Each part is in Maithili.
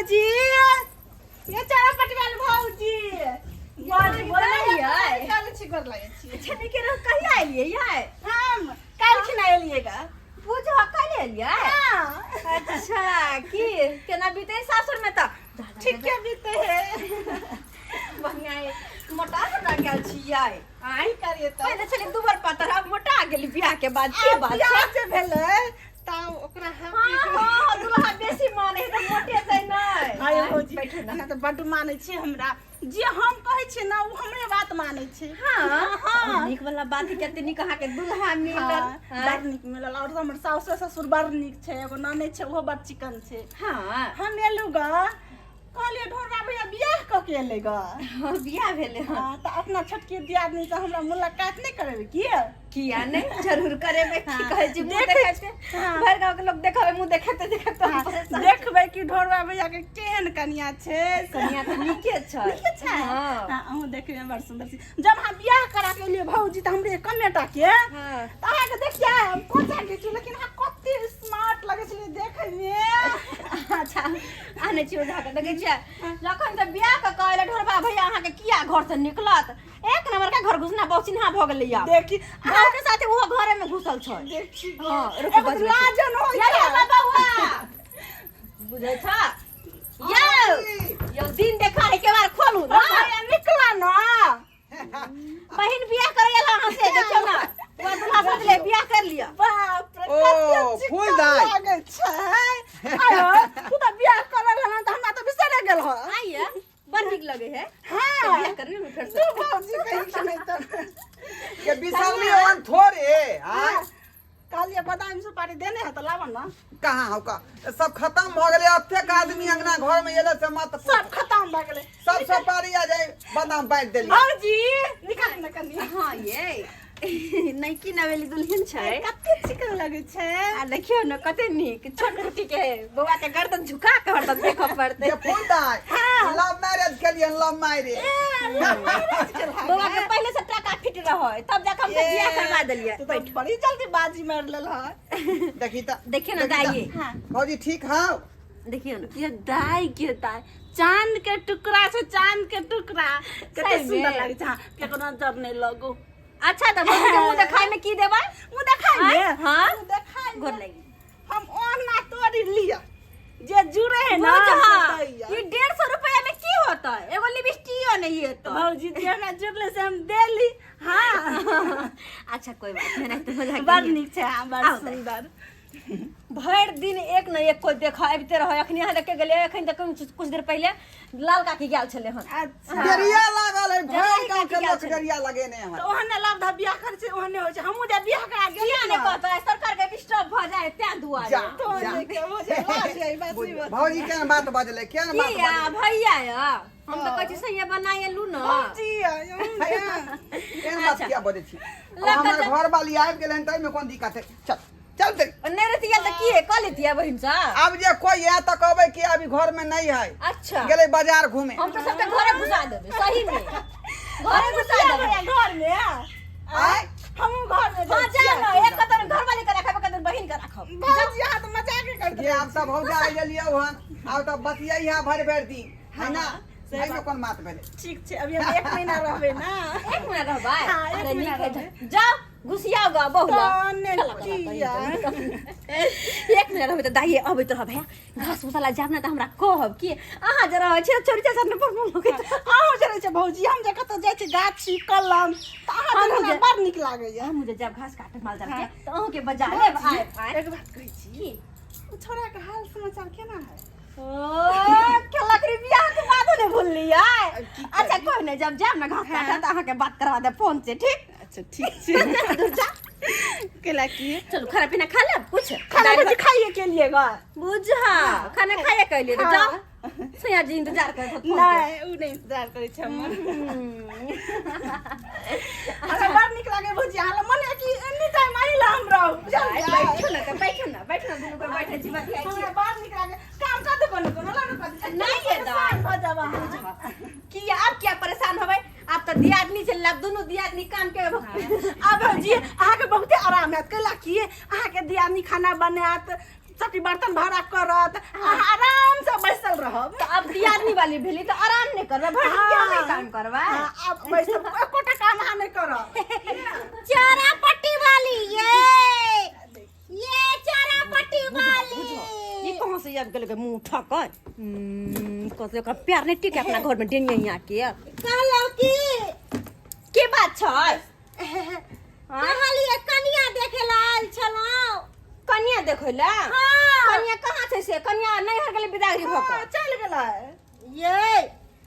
भौजी, ये चारा पटवाल भौजी। भौजी, बोललियै? चल छी, गोर लागै छी। अच्छा, नीके रह। कहिया एलियै यै? हम काल्हि खिना एलियै गा। बुझ, काल्हि एलियै? हाँ। अच्छा, की केना बीते सासुर में तऽ? ठीके बीते है। बढ़िया है। मोटा मोटा गेल छियै। आइ करिए तऽ। पहिले छलै दुबर पातर, आब मोटा गेली बियाह के बाद, की आब बात बियाह छै? जे भेलै तऽ ओकरा हम हाँ, दुल्हा बेसी माने है तऽ मोटेतै नहि। आय भौजी। बैठू ने। एना तऽ बड्ड मानै छै हमरा। जे हम कहै छियै ने, ओ हमरे बात मानै छै। हाँ, नीक वाला बात है। कते नीक अहाँके दुल्हा मिलल। हाँ, बड़ नीक मिलल। और हमर साउस ससुर बड़ नीक छै। एगो ननद छै, ओहो बड़ चिकन छै। हम एलू ग, कहलियै ढोरबा भैया बियाह कऽ के एलै ग। हाँ, बियाह भेलै हँ। हाँ, तऽ अपना छोटकी दियादनी से हमरा मुलाकात नहि करेबै की? किया नहि, जरूर करेबै। की कहै छी, मुँह देखै देखेते भरि गाँव के लोग देखबै, मुँह देखेते देखेते हम परेशान छी। देखबै कि ढोरबा भैया के केहन कनिया छै। कनिया तऽ नीके छै। नीके छै। हाँ। हाँ, अहूँ देखैमे बड़ सुन्दर छी। जब अहाँ बियाह करा के एलियै भौजी, तऽ हमरे कमेटा के तऽ अहाँके देखियै हम कोचा घिचू, लेकिन अहाँ कते स्मार्ट लगै छलियै देखैमे। अच्छा, आनै छी ओझा के। देखै छियै, जखन से बियाह कऽ कऽ एलै ढोरबा भैया, अहाँके किया घर से निकलत? एक नंबर के घर घुसना बहुत चिन्हा भऽ गेलै आब। देखी। बहू के साथे ओहो घरे में घुसल छै। देखी। हाँ, रुकू, एगो बजबै छी। लाजन होइ ये छै। ये बबुआ, बुझै छ यौ? यौ, दिन देखा है के बार खोलू ना। भैया, निकला ना। बहिन बियाह करे आयल अहाँ से। देखियौ ना, वह दुल्हा सोचले बियाह कर लिया। बाप रे, ओ, कते फूल चिकन दाइ। लागै छै। आयो, तू तऽ बियाह करल हन तऽ हमरा तऽ बिसरे गेल हन। आइए, बड़ नीक लगे है। हाँ। बियाह करबे में फेर से। तू भौजी कहीं के नहीं तऽ के बिसरली हन थोड़े आय? कहलियै बादाम सुपारी देने है तऽ लाबऽ ना। कहाँ हौ का, सब खत्म भऽ गेलै। एतेक आदमी अंगना घर में एलै से मत पूछ। सब खत्म भऽ गेलै। सब सुपारी आ जाय बादाम बाँटि देलियै। भौजी, निकाल ने कनी। हाँ, ये नैकी नवेली दुल्हन छै। कते चिकन लगै छै। आ देखियौ ने, कते नीक छोट कुटी के बौआ के गर्दन झुका के हरदम देखऽ पड़तै। जे फूल दाइ, लव मैरिज केलियै, लव मैरिज। बौआ के पहिले से टाका फिट रहै, तब जाके हम सब बियाह करवा देलियै। तू तऽ बड़ी जल्दी बाजी मारि लेल हन। देखी तऽ। देखियौ ने। देखी तऽ। दाइये। हाँ। भौजी, ठीक हौ? देखियौ ने। ये दाई के दाई, चांद के टुकड़ा छै, चांद के टुकड़ा। कते सही में? सुंदर लागै छै। हाँ, केकरो नजर नहि लगो। अच्छा, तऽ भौजी के मुँह देखाय में की देबै? मुँह देखाइ आँय? ने। हाँ। मुँह देखाइ गोर लागि। हम ओना तोड़ि लिअ, जे जुड़े है ना बुझा, से दैया। ई 150 रुपया में की होतै? एगो लिपस्टिको नहीं हेतै। भौजी, जे हमरा जुड़ले से हम देली। हाँ। अच्छा, कोई बात नहीं, तो मजाक बड़ करिए। नीक छै। हाँ, बड़ आउ तऽ। सुंदर। भरि दिन एक न एक कोई देख आबिते रहे। अखनी अहाँ देखे गेलियै, अखन तक कुछ देर पहिले लाल काकी गेल छलै हन। अच्छा। डरिया लागल है भरि जरूरी गाँव के काकी लोक गेल। डरिया लगेने है। तऽ ओहने लव ध बियाह करै छै, ओहने होइ छै। हमहूँ जे बियाह करा किया गेली ने कहतै, सरकार के डिस्टर्ब भऽ जाए तें दुआरे। जा। तो जा। के हो जे लाज आई बात नहीं बात। भौजी केहन बात बजलै, केहन बात किया बजलै? भैया या, हम तऽ कहै छी सही बनाए लू न। भौजी आयो। केहन बात अच्छा। किया बजै छी? अब लग हमर जा- घर वाली आबि गेलै हन तऽ एहिमे कोन दिक्कत है? चल चल दे। नहि रहतियै तऽ की कऽ लेतियै बहिन से? आब जे कोई आए तऽ कहबै कि अभी घर में नहीं है। अच्छा। गेलै बाजार घूमे। हम तऽ सबके घरे घुसा देबै, सही में घरे घुसा देबै। घर में। आय। हमहूँ घर में। हाँ, जा न, एक कतन घर वाली के राखब, एक कतन बहिन के राखब। भौजी, अहाँ तऽ मजाके करैत जे आब सब भौजा आइ गेलियै हन, आब तऽ बतियै है भरि भरि दिन है ना? सही एहिमे बात। कोन बात भेलै? ठीक छै, अभी हम एक महीना रहबै ना। एक महीना रहबै? हाँ, एक अरे महीना नीक है। रहबै। जाओ, घुसियाओ गा बहुला। तने किया? एक महीना रहबै तऽ दाइए अबैत रहब भैया घास भूसा जायब ने तऽ हमरा कहब कि अहाँ जे रहै छियै चोरी चोरी पर मुँह लगैत। अहूँ जरै छै भौजी। हम जे कतौ जाइ छी गाछी कलम तऽ अहाँ हमहूँ जरे हमरा बड़ नीक लागैया। हमहूँ जे जायब घास काटे माल जाल के तऽ अहूँके बजा लेब। आयब आयब। एक बात कहै छी। की? ओ छोड़ा के हाल समाचार केना है? ओ केलक रे, बियाह के बादो ने भूललियै? अच्छा, कोइ नहि, जब जायब ने घास काटे तऽ अहाँके बात करवा देब फोन से, ठीक? अच्छा, ठीक छै। दूर जा। केला की? चलू, खाना पीना खा लेब कुछ। खाना दालि भौजी खाइए के लिए गा। बुझा, खाना खाइए कहलियै तऽ जाओ, सैया जी इंतजार करैत होत फोन के। नहि, उ नहि इंतजार करै छै हमर। हमरा बड़ नीक लागे भौजी अहाँ लग, मन है कि एनी टाइम I ला हम रहू, बुझलियै? बैठू ने तऽ, बैठू ने, बैठू ने, दुनू कोइ बैठे छी, बतियाइ छी। हमरा बड़ नीक लागे। काम कर दे कोनो कोनो लागे कर दे। नहि ये दाइ। परेशान भऽ जाब अहाँ। किया, आब किया परेशान होबै? आब तऽ दियादनी छै, आब दुनू दियादनी काम के। आब भौजी, अहाँके बहुते आराम हैत, कैला कि अहाँके दियादनी खाना बनायत, सबटी बर्तन भाड़ा करत, अहाँ आराम से बैसल रहब। तऽ घरनी वाली भेली तऽ आराम नहि करबै भरि दिन किया नहि काम करबै हाँ, आब बैसब एकोटा काम अहाँ नहि करब चारा पट्टी वाली ये ये चारा पट्टी वाली ई कहाँ से आबि गेलै मुँह ठकल कथी ओकरा प्यार नहि टिके अपना घर में डेनिया के कहलहुँ की के बात छै कहलिए कनिया देखे ला आयल छलहुँ कनिया देखै ला हाँ। कनिया कहाँ छै से कनिया नैहर गेलै बिदागरी भऽ कऽ चलि गेलै ये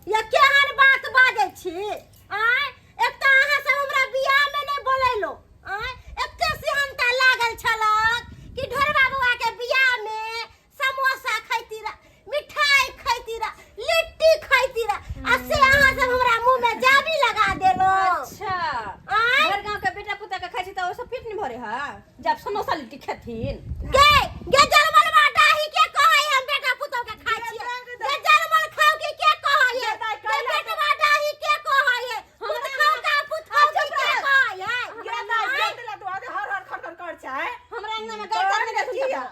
ये केहन बात बाजै छी आँय एक तऽ अहाँ सब हमरा बियाह में नहि बोलैलो आँय एते सिहनता लागल छलक कि ढोरबा बौआ के बियाह में समोसा खैती रह मिठाई खैती रह लिट्टी खैती रह आ से अहाँ सब हमरा मुंह में जाबी लगा देलो अच्छा आँय भर गांव के बेटा पुता के खाइ छै तऽ ओसब पेट नहि भरे है जब समोसा लिट्टी खेथिन गे गे जलमलवा डाही के कहै हम बेटा पुतौ के खाइ छियै गे जलमल खाउ के के कहै गे दाइ, गे कैला बेटवा डाही के कहै पुत खाउ का पुतौ के के कहै गे दाइ, गे देला दुआरे हर हर खर खर कर छै हमरा अंगना में गाय तर नहि देखुन किया?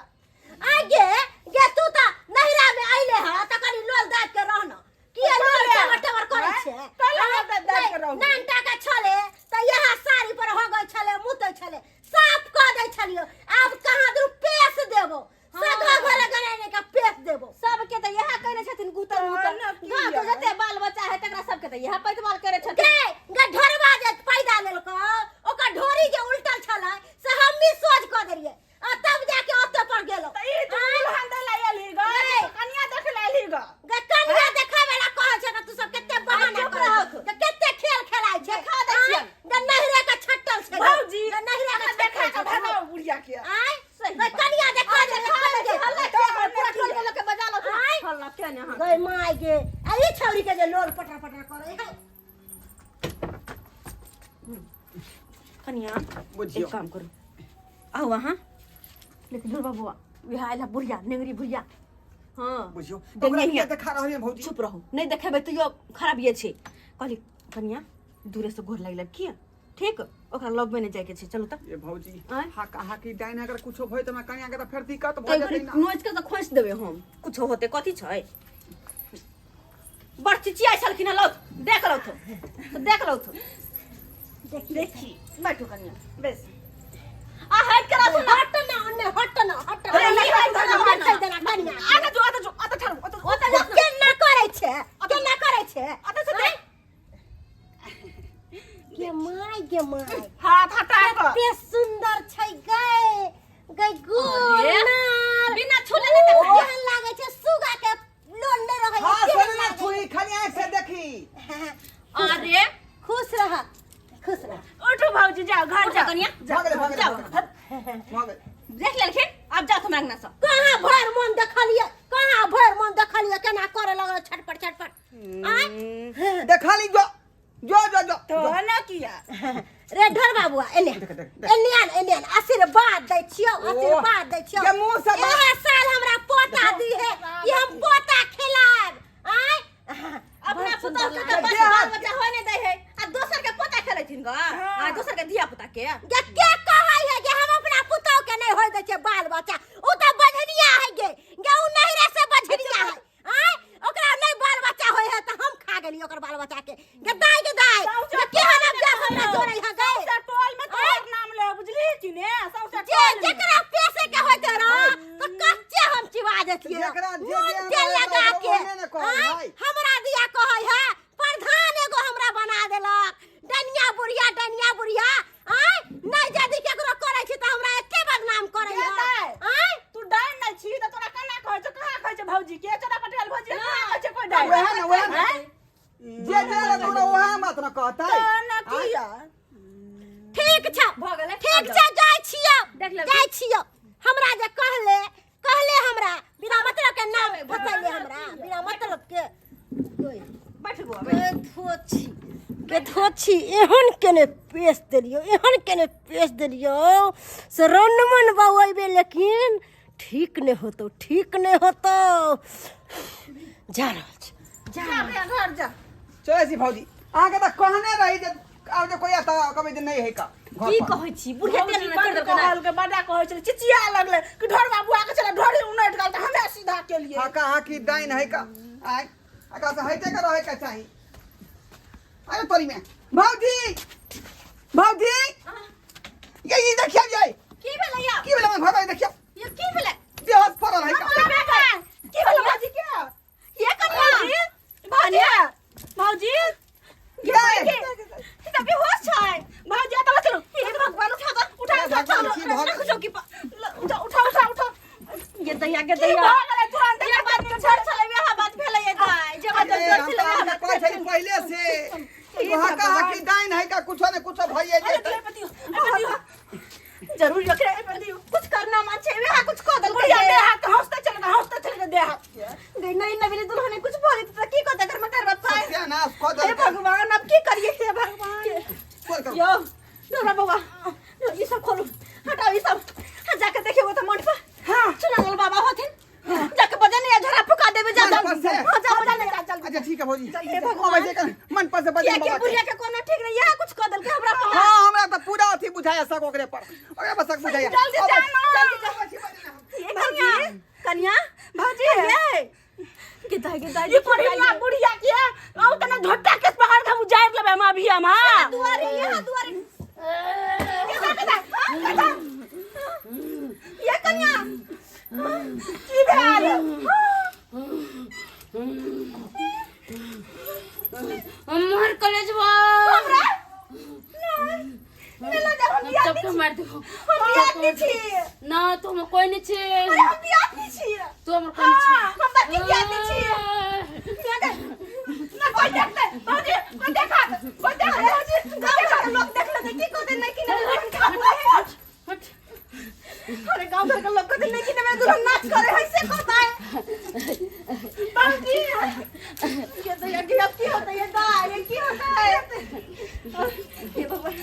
आ गे गे तू त नहिरा में अइले ह त कनी लोल दाब के रहन किया लोल टबर टबर करै छै कैला लोल दाबि दाबि के रहू? नानटा के छले त यहाँ साड़ी पर हो गई छले मुतै छले साफ कऽ दै छलियो आब कहाँ दूर पेश देबो सगवा घरे गने के पेश देबो सबके तऽ इएह कहने छथिन गुतर गुतर ना की गाँव के यार। जते बाल बच्चा है तकरा सबके तऽ इएह पैतवाल करै छथिन गे गे ढोरबा जे पैदा लेलको ओकर ढोरी जे उल्टल छलै से हमही सोझ कऽ देलियै आ तब जाके ओतऽ पर गेलो तऽ ई तू दुल्हन दै ला एलही ग गै। कनिया देखे ला एलही ग गे कनिया देखावे ला कहै छै तू सब कते बहाना चुप करै रहू। छै कते खेल खेलाइ छै देखा दै छियनि। गे नहिरे के छट्टल छै गे। भौजी गे नहिरे के अहाँ देखा छट्टल के छै भगाओ बुढ़िया के आय सही गे बात। कनिया देखा दे देखा दै छी, हल्ला तऽ किया करै? पूरा की टोल के लोक के बजा लथुन। आँय? हल्ला किया ने अहाँ? गै माय गे आ ई छौरी के जे लोल पटर पटर करै है कनिया बुझियौ। एक काम करू आउ अहाँ लेकिन ढोरबा बौआ वएह आयल है बुढ़िया नेंगरी बुढ़िया हाँ बुझियौ देने ओकरा हियाँ। किया देखा रहल है भौजी चुप रहू नहीं देखेबै तैयो खराब ये छै कहली कनिया दूरे से गोर लागि लेब किया ठीक ओकरा लगमे नहि जाइके छै चलू तऽ ये भौजी आँय? हा कहा की डाइन अगर कुछो भई त हमरा कनिया के त फेर दिक्कत भऽ तऽ जेतै ना नोच के तऽ खोसि देबै हम कुछो होतै कथी छै बड़ चिचियाइ छलखिन हँ लौथ देख लौथ तऽ देख लौथ देखी बैठू कनिया बेस आ हट के रहू ना हट ना ओन्ने हट ना हट अरे, ई हट ना, हट ना। देना कनिया आगे जो आते जो आते ठहरू ओतऽ ओतऽ जा केना करै छै केना करै छै ओतऽ से देख गे my गे माय हाथ हटा कऽ कते सुंदर छै गै गै गोर अरे, नार बिना छूले नहि देखै केहन लागै छै सुगा के लोल नहि रहै हाँ केहन सुन ना लागै छुई खाली आँख से देखी छै? अरे खुश रह खुश रह उठू भौजी जाओ घर उठो जाओ कनिया भऽ गेलै भऽ गेलै जाओ भऽ गेलै देख लेलखिन आब जाओ हमरा अंगना से कहाँ भरि मन देखलियै कहाँ भरि मन देखलियै केना करे लगल छटपट छटपट आँय देखा ली जो जो जो जो तो ना किया रे ढोर बाबुआ एने देख, देख, देख। एने आन एने आन आशीर्वाद दै छियौ आशीर्वाद दै छियौ ये मुँह से बात- एहे साल हमरा पोता दी है कि हम पोता खिलाएब आँय अपना पुतोह के तऽ बस देह हाथ- बाल बच्चा होय नहि दै है आ दोसर के पोता खेलै थिन ग आ दोसर के धिया पुता के गे के कहै है जे हम अपना पुतोह के नहीं होय दै छियै बाल बच्चा उ तऽ बझनिया है गे गे उ नहिरे से बझनिया है आँय ओकरा नहीं बाल बच्चा होय है तऽ हम खा गेली ओकर बाल बच्चा के गे दाय गे दाय गे केहन अब जा हमरा जोड़ै है गे सौंसे टोल में तोहर नाम ले बुझली कि ने सौंसे जे टोल में जेकरा पैसे के होते रह तो कच्चे हम चिबा देतिए जेकरा जे नून ज्ञान तेल रहै लगा ओकरा के ओहने ने कहै आँय, है। हमरा दिया कहै है प्रधान एगो हमरा बना देलक डनिया बुढ़िया डनिया बुढ़िया आँय नहीं यदि केकरो करै छी तऽ हमरा एते बदनाम करै है ये दाय। आँय तू डाइन नहीं छी त तोरा केना कहै छौ कहाँ कहै छौ भौजी के चोरा पटेल भौजी के कहाँ कहै छौ कोई डाइन वएह ने वएह ने जे जे तोरा वएह बात न कहतै तो ना किया ठीक छै भऽ गेलै ठीक छै जाइ छियौ देख लेबै। जाइ छियौ हमरा जे कहले कहले हमरा बिना मतलब के नाम फसैले हमरा बिना मतलब के बैठ गो गे धोछी गे धोछी एहन केने पेश देलियौ एहन केने पेश देलियौ से रनमन बौएबे लेकिन ठीक नहि होतौ ठीक नहि होतौ जा रहल छी जा जा बे घर जा चलै छी भौजी अहाँके तऽ कहने रही जे आब जे कोई आता कहबै जे नहि है का घर की पर। कहै छी बुढ़िया तेल भौजी ने बड्ड कर देलकै ना। कहल के बड़ा कहै छलै चिचिया लगलै कि ढोरबा बुआ के छलै ढोरी उनटि गेल तऽ हमे सीधा केलियै हाँ कहाँ की डाइन है का आय एकरा से हटे के रहे के चाही। अरे तोरी में भौजी, भौजी ये ई देखियो ये की भेलै या? की भेलै भगवान देखियो ये की भेलै? बेहोश पड़ल है का। की भेलै भौजी के? ये कनिया भौजी, भौजी ये ई तऽ बेहोश छै। भौजी तला चलो। हे भगवान, उठा तऽ, उठा, उठा, चलो, की भऽ गेल? रखो चौकी पर। उठा उठा उठा उठा। ये दैया के की दैया, भऽ गेलै तुरंत? ये बात के छोड़ छलै, वएह बात भेलै ये दाइ, जे बात अरे, जोर हम छलै तऽ वएह अहाँके बात कहै छली पहिले से वहाँ कहा कि डाइन है का, कुछो ने कुछो भइए अरे जेतै। दियो पे दियो, अरे पे दियो। जरूर एकरा कुछ करना मान छै, वएह कुछ कऽ देलकै। बुढ़िया देह हाथ हंसते चल गए, हंसते चल गए देह हाथ के। गई नई नवेली दुल्हन कुछ भऽ जेतै तऽ की कहतै घर में तर बच्चा? सत्यानाश कऽ हे देलकै। भगवान, अब की करिए? हे भगवान। कोन करू? यो डोरा बौआ, यो ई सब खोलू, हटाओ ई सब। हाँ, जाके देखियो तऽ मंडप। हाँ। चुनावल बाबा होथिन, जाके बजन या झोरा फुका देबे। जा जा। मन पर से। हाँ, जा बजन जा जल्दी। अच्छा ठीक है भौजी। हे भगवान। अबै छै कनि, मन पर से किया बजन के बाबा के। बुढ़िया के कोनो ठीक नहीं, यह कुछ कऽ देलकै हमरा पर। हाँ, हमरा तऽ पूरा अथी बुझाया शक ओकरे पर, ओकरे पर शक बुझाया। जल्दी अबै जा छी, ना। जल्दी जा। अबै छी बजन हम। ये कनिया, कनिया भौजी ये गिदा गिदा ई बुढ़िया, बुढ़िया के औ तने झोटा के पकड़ के उजाड़ लेबै हम अभी हम। हां दुआरे, यहाँ दुआरे। केदा केदा केदा? ये कनिया की भेल? हमर कॉलेजवा हमरा नहीं नहीं लगा, हम हम बियाह सबके मार देबो। हम बियाह नहीं छी। ना, तू हमर कोई नहीं छे। अरे, हम बियाह नहीं छी। तू हमर कोई नहीं छे। हाँ, हम बाकी बियाह नहीं छी। ना कोई देखते भौजी, कोई देखत, कोई देखत भौजी? गाँव घर के लोग देख लेते की कहते नहीं कि नहीं दुल्हन के हट। अरे, गाँव घर के लोग कहते नहीं कि नहीं दुल्हन नाच करे है, से कहता है। भौजी ये तो ये अब की होता है ये दा, ये की होता है? हे भगवान,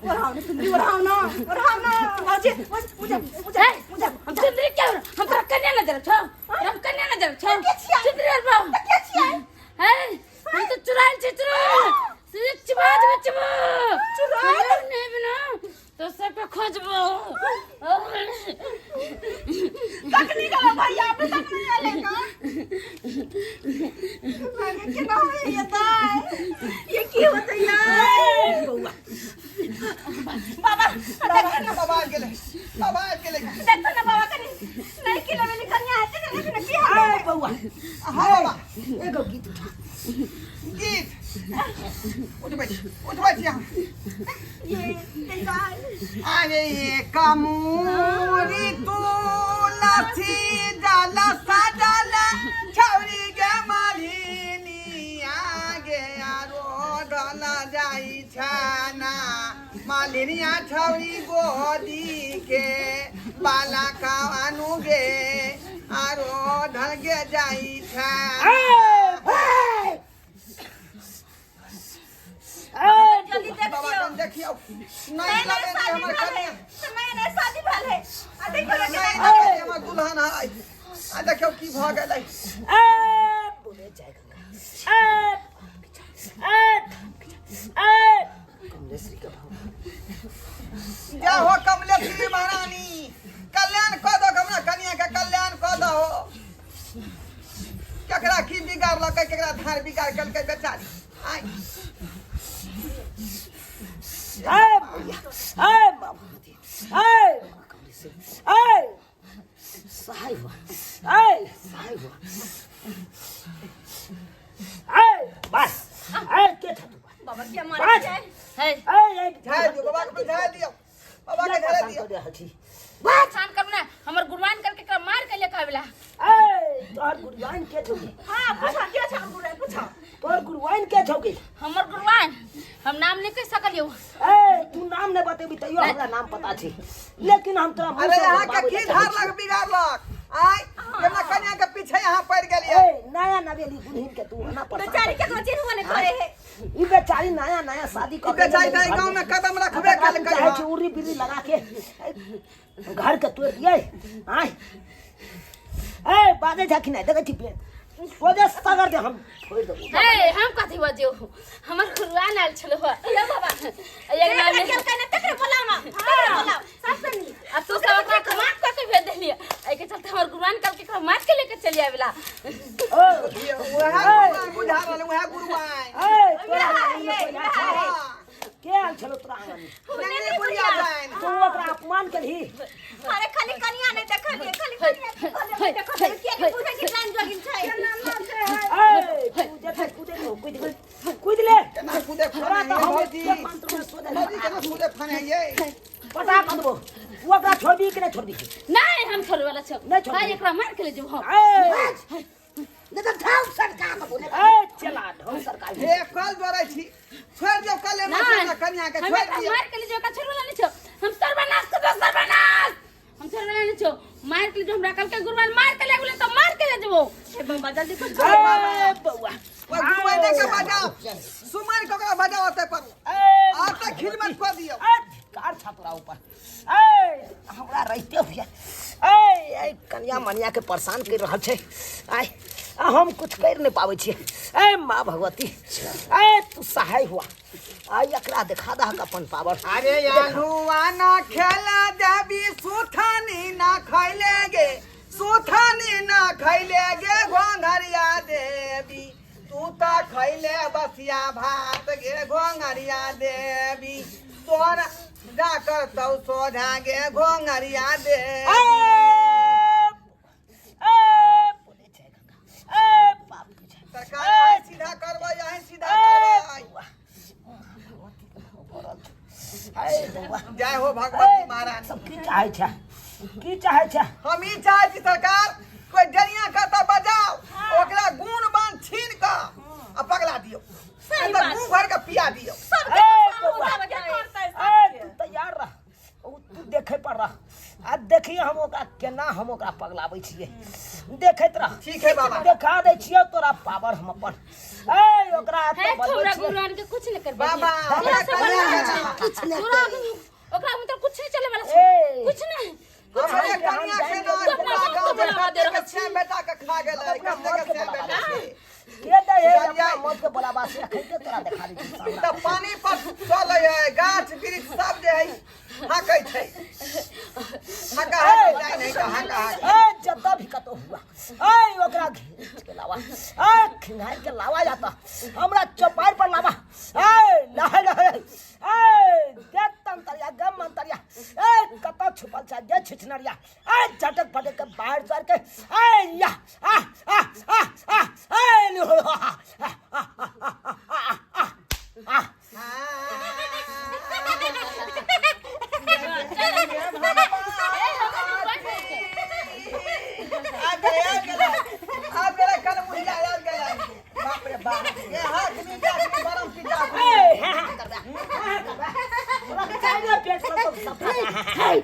ओढ़ाओ ना सुंदरी, ओढ़ाओ ना, ओढ़ाओ ना। भौजी, मुझे मुझे मुझे हम चुंदरी क्या? हम तोरा कन्या ना देब छौ, हम कन्या ना देब छौ। के छियै? चुंदरी और बाबू के छियै? है, हम तो चुराइल छी, चुराइल से चिबा देबे, चिबा चुराइल? नहीं बिना तो सबके खोजबो। तकनी गेलो भैया, अभी तक नहीं एले का। ये केना है ये दाई? ये की होता है यार? बाबा देख ना। बाबा आबि गेलै, बाबा आबि गेलै। देखो ना बाबा, कनी नहीं की लेबे कन्या है ते ना की होता है? बौआ। हाँ बाबा। एगो गीत उठा। गीत उठबै छी, उठबै छी अहाँ। ये दाई। अरे कमूरी तुलसी जल सजल छौरी गे मालिनी आगे आरो डल जाइ छना मालिनिया छौरी गोदी के बाला कानू गे आरो ढल गे जाइ छना। जल्दी बाबा देखियो। कन देखियौ नया नहीं नया लगे शादी हमर भेल है कन्या। तो नया नया शादी भेल है आ देखियो ना। नहीं लगे हमर दुल्हन है आ देखियौ की भऽ गेलै। बोले जय गंगा कमलेश्वरी के भाव। जय हो कमलेश्वरी महारानी, कल्याण कऽ दो हमरा कनिया के, कल्याण कऽ दो। केकरा की बिगाड़लकै, केकरा धार बिगाड़ केलकै बेचारी आइ? ए भैया, ए बाबा, ए कमलेश्वरी, ए सहाय हुआ, ए सहाय हुआ, ए बस, ए के था तू? बाबा के मारे छै। है। ए ए झाड़ि दियौ बाबा के, झाड़ि दियौ बाबा के, झाड़ि दियौ। परेशान करू ना हमर गुरबान करके एकरा मार के लेके आवेला। ए तोहर गुरुआइन के छौगे? हां, पूछा के छ गुरु, पूछा। तोहर गुरुआइन के छौगे? हमर गुरबान हम नाम नहीं कह सकलियो। ए तू नाम नहीं बतेबी तैयो हमरा नाम पता छै, लेकिन हम तोरा मुँह अरे से अहाँ के बाबू की लए धार चाहै लग बिगाड़लक आइ? केना कनिया के पीछे यहाँ पड़ छी। गेलियै? ए नया नवेली दुल्हन के तू एना परेशान बेचारी करै केकरो चिन्हबो नहि करे है। छी। ई बेचारी नया नया शादी ई कऽ के बेचारी एलै तऽ एहि घर गाँव में कदम रखबे अगर केलकै। चाहै छी हँ। उर्री बिर्री लगा के घर के तोड़ दियै। आय ए बाजै छै कि नहि? देखै छी सोझे सगर दे हम फोड़ि देबो। हे, हम कथी बजियौ, हमर गुरुआन आयल छलो यौ बाबा, एक नाम जेकरा केलकै ने तकरे बोलाउ ना, तकरे बोलाउ सबसे नीक। आ तू सब ओकरा के माफ कऽ के भेज देलियै, एहिके चलते हमर गुरुआन कल के एकरा मार के लेके चलि आवेला। ओ वएह गुरुआइन बुझा रहल, वएह गुरुआइन। ए, तोरा आंगन में कोई आयल छलो? के आयल छलो तोरा आंगन में? नहीं बुढ़िया जाइन। तू ओकरा अपमान केलही? अरे खाली कनिया नहीं देखलिए, खाली कनिया नहीं देखलिए, किया कि बुझै कि जान जोगिन छै। ए, तू जे छै कूदे तो कूद ले, कूद ले। केना कूदे तोरा फाने तऽ है हम भौजी? एक मंत्र में सोझे भौजी, केना कूदे फाने है ये? पटा कऽ देबो। तू ओकरा छोड़बी कि नहि छोड़बी? नहीं, हम छोड़े वाला छौ। नहीं छोड़बी। भाई, एकरा मार के ले जेबो हम। ए, नहीं तऽ ढाउ सरकार के बोले। ए, चला ढौ सरकार। हे, कल जोड़ै छी, छोड़ि दियौ कल नहीं, कनिया के हम छोड़ि एकरा दियौ। मार के ले जेबो, एकरा छोड़े वाला नहीं छौ। हम सर्वनाश कर देबो, सर्वनाश। हम छोड़े वाला नहीं छौ, मार के ले जेबो। हमरा कल के गुरुआन मार के ले गेलै तऽ मार के ले जेबो। हे बाबा, जल्दी कुछ ए बौआ, ओहि गुरुआइने के बजाओ, सुमन के ओकरा बजाओ ओतै पर। ए, आर तऽ खिदमत कऽ दियौ। ए, कार छा तोरा ऊपर। ए, हमरा रहिते हुए ए ए कनिया मनिया के परेशान कर रहल छै। आय आ हम कुछ कर नहीं पाबै छियै। ए माँ भगवती, ए तू सहाय हुआ, आय एकरा देखा दहक अपन पावर। अरे आलुआ ना खेला देबी, सुथनी ना खैले गे, सुथनी ना खैले गे घोंघरिया देवी, तू तऽ खैले बसिया भात गे घोंघरिया देवी, तोरा जा करतौ सोझा गे घोंघरिया देवी। ए ए बोले छै गंगा, ए बाप के छै। सरकार अहीं सीधा करबै, अहीं सीधा करबै। ए बौआ, जय हो भगवती महारानी। सब की चाहै छै, की चाहै छै? हम ई चाहै छी सरकार, कोई डरिया के तऽ बजाओ, ओकरा गुण बान छीन कऽ आ पगला दियौ, नहीं तऽ मुंह भर के पिया दियौ। ए बौआ, ए तू तैयार रह, ओ तू देखे पर रह, आ देखिए हम ओकरा केना हम ओकरा पगलाबै छियै, देखैत रह। ठीक है बाबा। देखा दै छियै तोरा पावर हम अपन। ए ओकरा हे, एतऽ बनबै तोरा छियै। गुरुआन के कुछ नहीं करबे। बाबा, हमरा कन्या के ना। किछु नहि तोरा करी। ओकरा मतलब कुछ नहीं चले वाला छै। ए कुछ नहीं। हमरे कन्या के ना। तू अपना पूरा बाप गाँव के में बढ़ावा दे कते रहल के श्याम बेटा के खा गेलै, अपना कते मौत के के श्याम बढ़ावा बेटा दे। के। के दे हे जाइए। अपना मौत के बोलाबा से अखन के तोरा देखा दै छी सामना। तऽ पानी पर चलै है, गाछ वृक्ष सब जे है हाकै छै, हाका हाकै जाइ नहि तऽ हाका हाकै। ए जतऽ भी कतौ हुआ, ए ओकरा घीच के लावा, ए खिंघारि के लावा जाता हमरा चौपाई पर लावा। ए लहे लहे, ए गे तंतरिया, गे मंतरिया, ए कतऽ छुपल छै गे छिछनरिया, ए झटक फटक के बाहर चढ़ के ए या आ आ आ आ ए लो आ आ आ आ आ आ। आ गेलै, आ गेलै, आ गेलै कनमुहिया, आ गेलै। बाप रे बाप, ये हाथ में जाके बरम पिता। ए हां हां करबे, हां करबे, तोरा चाइना पेट सब सब सफा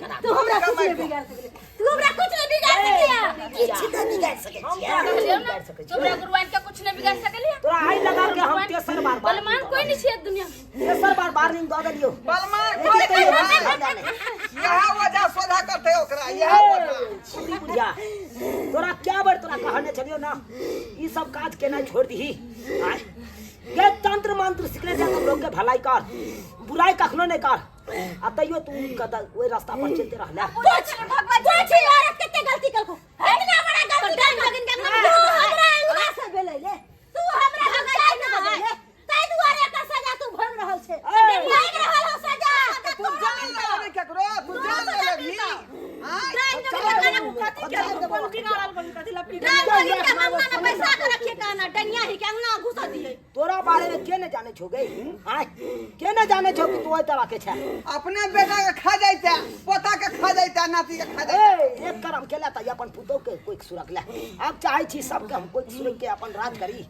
करा। तू हमरा कुछ नहीं बिगाड़ सकले, तू हमरा कुछ नहीं बिगाड़ सकलिया। किछु नहि बिगाड़ सकै हम छियै। तोरा कहलियौ नहि ना, बिगाड़ सकै छियै। तोरा गुरुआन के कुछ नहीं बिगाड़ सकलियै। तोरा आइ लगा के हम तेसर बार बलमान कोई नहीं छियै दुनिया में। तेसर बार वार्निंग दऽ देलियौ। बलमान लेकिन कोई तैयो नहीं है। फायदा नहि। यह वजह सोधा करते ओकरा, यह वजह। छुरी बुढ़िया, तोरा क्या बेर तोरा कहने छलियौ ना, ई सब काज केनाइ छोड़ि दही। आँय ये तंत्र मंत्र सिखने छै तऽ लोक के भलाई कर, बुराई कखनो नहि कर, आ तैयो तू कतऽ ओहि रास्ता पर चलते रहले। कुछ कुछ ई औरत कते गलती कलको, इतना बड़ा गलती कर लगन के अंगना। तू हमरा अंगना से भेलै ले, तू हमरा लगाई न बजले, ताहि दुआरे एकर सजा तू भोग रहल छे, भोग रहल हो सजा। तू जान ले लेबही केकरो, तू जान ले लेबही। आँय? डाइन जोगिन के कथी के कोन बिगाड़ल बन कथी लपटी? डाइन जोगिन के अंगना में पैसा के रखिए कहना, डनिया ही के अंगना घुसा दिए। तोरा बारे में के ने जाने छौ गे? आँय के ने जाने छौ कि तू ओहि तरह के छै? अपने बेटा के खा जाइते, पोता के खा जाइते, नाती के खा जाइते। ए एक करम केला तऽ अपन पुतोह के कोइ सुरक ले। आब चाहै छी सबके हम कोइ सुरक के अपन राज करी।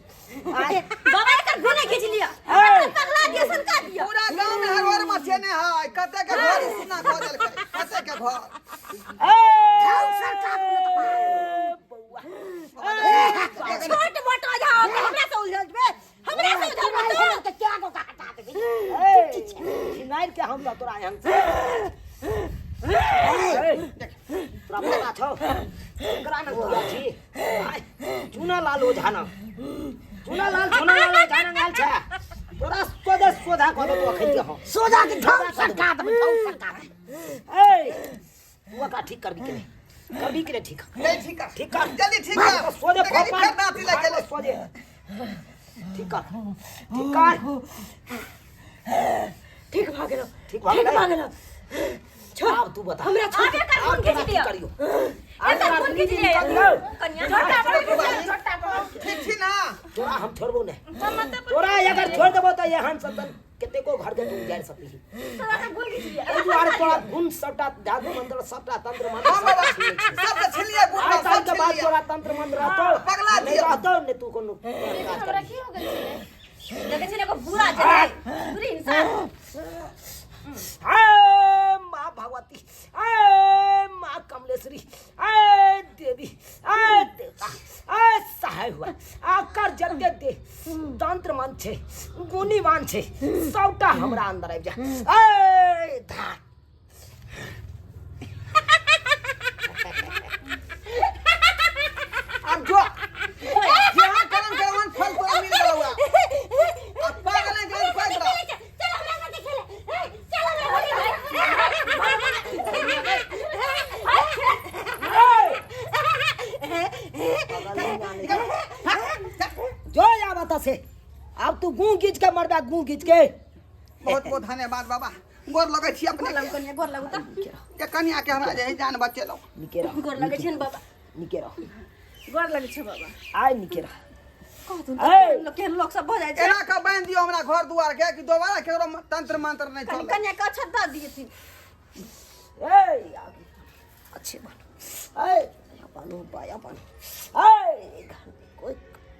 आँय बाबा, एकर गुने खींच लिया, ए। पगला दिया, सनका दिया। पूरा गाँव में हर मचेने है, कते के घर सुना कऽ देलकै, कते के घर। ए बौआ, ए छोट मोट ओझा हो के हमरा से उलझबे, हमरा से उलझबे तू? क्या को हटा देबी? ए छिनाइर के हम तऽ तोरा एहन से ए, तोरा पता छौ एकरा ने किया छी? आँय, चूना लाल ओझा। ओझा ना चुना लाल चुना लाल ओझा ना आयल छै तोरा सोझे सोझा कहलो तू अखन के हो सोझा के ढोल सरका देबै ढोल सरका देबै ए तू ओकरा ठीक करबी के नहीं करबी के नहीं ठीक नहीं ठीक कर ठीक कर जल्दी ठीक कर सोझे देखै छी, खोपा फेर दाँती लागि गेलै सोझे ठीक कर ठीक कर ठीक भऽ गेलो ठीक भऽ ठीक गेलै? भऽ गेलो छोड़ आब तू बता हमरा छोड़ आब खून तोरा खींच की लिअ। करियो एकर खून खींच लिअ। करियो कनिया ठीक छी ना तोरा हम छोड़बो नहीं तोरा अगर छोड़ देबो तऽ एहन संतन कतेको घर के तू उजाड़ि सकली तोरा के गुण खींच लिअ। एहि दुआरे तोरा गुण सबटा जादू मंत्र सबटा तंत्र मंत्र हाँ बाबा सबटा छीन लै छी। सब छीन लिअ गुण आइ सब तारीख के छीन बाद लिअ तोरा तंत्र मंत्र रहतो पगला नहीं दियौ। रहतो नहीं तू कोनो काज हमरा करबी की हो गेल छलै देखै छी ने एगो बुरा छै बुरी इंसान हे माँ भगवती हे माँ कमलेश्वरी हे देवी हे देवता हे सहाय हुआ आकर जते दे तंत्र मंत्र छै गुणीवान छै सबटा हमरा अंदर आबि जा ए धार अब जो जहाँ करम करवन फल तोरा मिल गेलौ अब पागल है जान पागल चल हमरा साथे खेले ए, चल हमरा साथे जो आवत से अब तू गूं घींच के मरबा गूं घींच के बहुत बहुत धन्यवाद बाबा गोर लगै छी अपने गोर लगू कनिया गोर लगू तऽ के कनिया के हमरा जे है जान बचेलौ निके रह गोर लगै छियनि बाबा निके रह गोर लगै छै बाबा आय निके रह कहथुन ऐ। लोक केहन लोक सब भऽ जाइ छै एना के बांधि दियौ हमरा घर दुआर के कि दोबारा केकरो तंत्र मंत्र नहि कनि चले कनिया के अक्षत दऽ दियथिन ए आगे अच्छे बनो ए बनो बाया बनो ए घर में कोई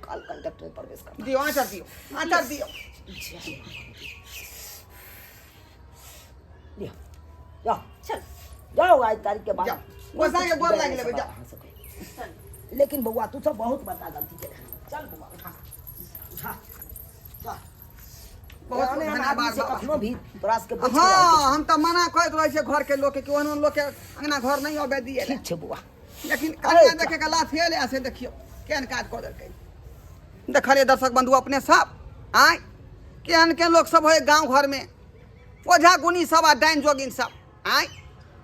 काल कंडक्टर में प्रवेश करना दियौ आँचर दियौ आँचर दियौ लियो जाओ चल जाओ आज तारीख के बाद जाओ। गोसाई के गोर लागि लेबै, जाओ। अहाँ सबके। लेकिन बउआ तू सब बहुत बड़का गलती केले चल बउआ उठा उठा चल बहुत एहन एहन धन्यवाद आदमी से बाबा। कखनो भी तोरा सबके बच के रहैके हाँ हम तऽ मना करैत रहै छियै घर के लोक के कि ओहन ओहन लोक के अंगना घर नहि अबै दियै छै। ठीक छै बउआ लेकिन कनिया देखे के लाथ एलै से देखियौ केहन काज कऽ देलकै देखलियै दर्शक बंधु अपने सब आँय केहन केहन लोक सब होइ गाँव घरमे ओझा गुनी सब आ डाइन जोगिन सब आँय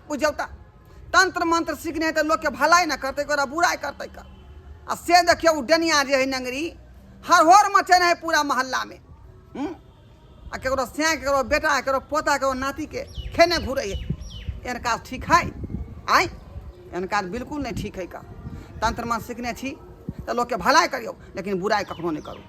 बुझियौ तऽ तंत्र मंत्र सीखने है तऽ लोकके भलाइ ने करतै ओकरा बुराइ करतै कर आ से देखियौ ओ डनिया जे है नंगरी हरहोर मचेने है पूरा मोहल्लामे हूँ आ केकरो सैं केकरो बेटा केकरो पोता केकरो नातीके खेने घुरै है एहन काज ठीक है आँय एहन काज बिल्कुल नहि ठीक है का तंत्र मंत्र सीखने छी तऽ लोकके भलाइ करियौ लेकिन बुराइ कखनो नहि करू